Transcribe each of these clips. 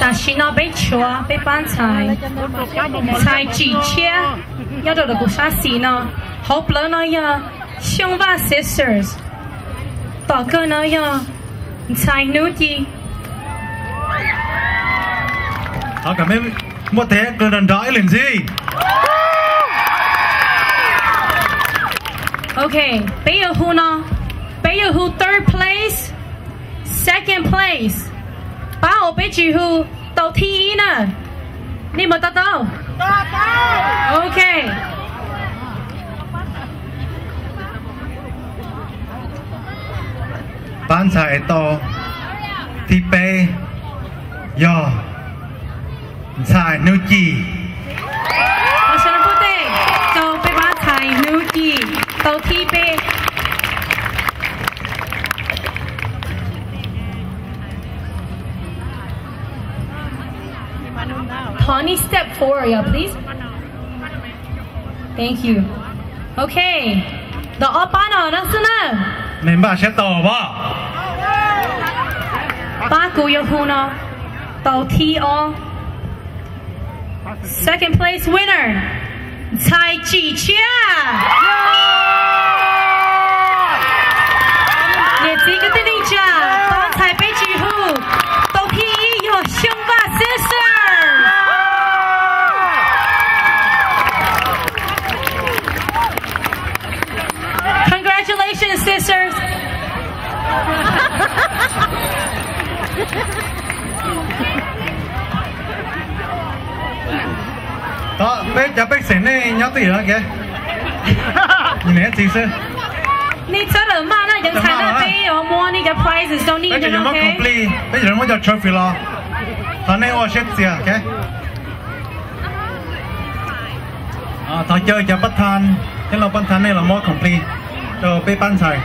Tam sim no peb tshuav peb pab ntxhais, ntxhais tsim tshiab nyob rau ntawm kuv sab xis no. Hauv plawv no yog Xyooj Vaj Sisters, tom kawg no yog ntxhais Hnub Ci. Muaj tes nrov nrov ib lwm ntxiv. Ok, peb yuav hu no, peb yuav hu third place, second place, pab uas peb tsis hu tau thib ib na. Nej puas to taub? Ok. Pab ntxhais tau thib peb yog ntxhais Hnub Ci. Sawv daws pub tej rau peb pab ntxhais Hnub Ci tau thib peb. Thov nej step forward, y'all, please. Thank you. Ok, ntawm ob pab no no xwb na. Nej npaj siab tau pab. Pab kuv yuav hu no tau thib ob. Second place winner, ntxhais tsim tshiab. Niam txiv kwv tij neej tsa, pab ntxhais peb tsis hu tau thib ib yog Xyooj Vaj Sisters. Congratulations, sisters. Peb cov pej xeem nej nyob twj ywm no ke. Niam txiv xwb. Nej txhob lawm maj na, cov ntxhais na, peb yuav muab nej cov prizes rau nej. Peb yuav muab cov trophy los. Thov nej ua siab txias, ok. Thov caw cov pab thaj, cov pab thaj nej los muab khoom plig rau peb pab ntxhais.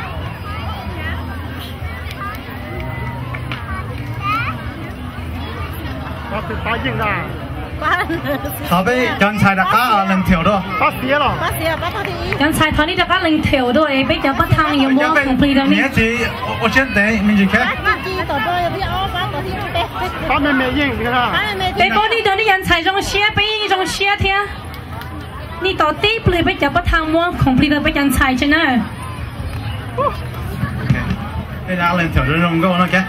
Thov peb cov ntxhais rov qab lees thiaum dua. Cov ntxhais thov nej rov qab lees thiaum dua es peb cov pab thaj yuav muab khoom plig rau nej. Ua siab ntev me ntsis, ok. Peb pab nej rau nej cov ntxhais zoo siab, peb yeej zoo siab thiab. Nej tos tib pliag peb cov pab thaj muab khoom plig rau peb cov ntxhais tsev na. Peb lees thiaum zoo zoo nkauj no ke.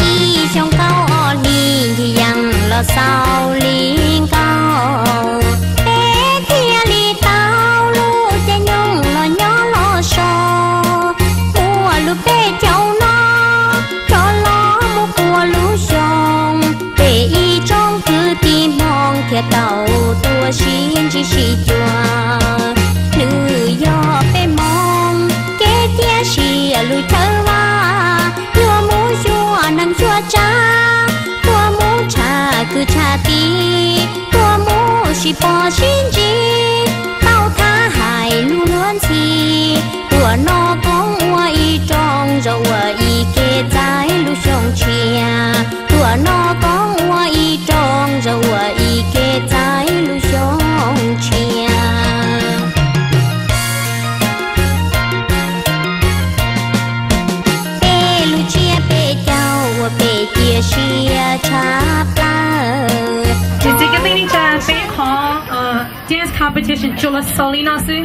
Ib xyoo kaum ob hlis ncig yees los xaus li nkaus, peb thiaj li tau lub caij nyoog los nyob los so. Muaj lub peb caug no rov los mus puag lub xyoo, peb ib tsoom kwv tij Hmoob thiaj tau tuaj sib ntsib sib cuag. Nws yog peb Hmoob kev tiaj sia lub chaw vaj, yuav mus xyuas neeg xyuas tsav, tuaj mus tshaj kwv tshaj tij, tuaj mus sib pom sib ntsib, tau thab hais lub luag ntxhi. Tuaj noj koob ua ib rooj zaum ua ib ke txais lub xyoo tshiab, tuaj noj koob ua ib rooj zaum ua ib ke txais lub xyoo tshiab. Peb lub tsiab peb caug ua peb cia siab tshaj plaws. Niam txiv kwv tij neej tsa, peb qhov dance competition tsuas los xaus li no xwb.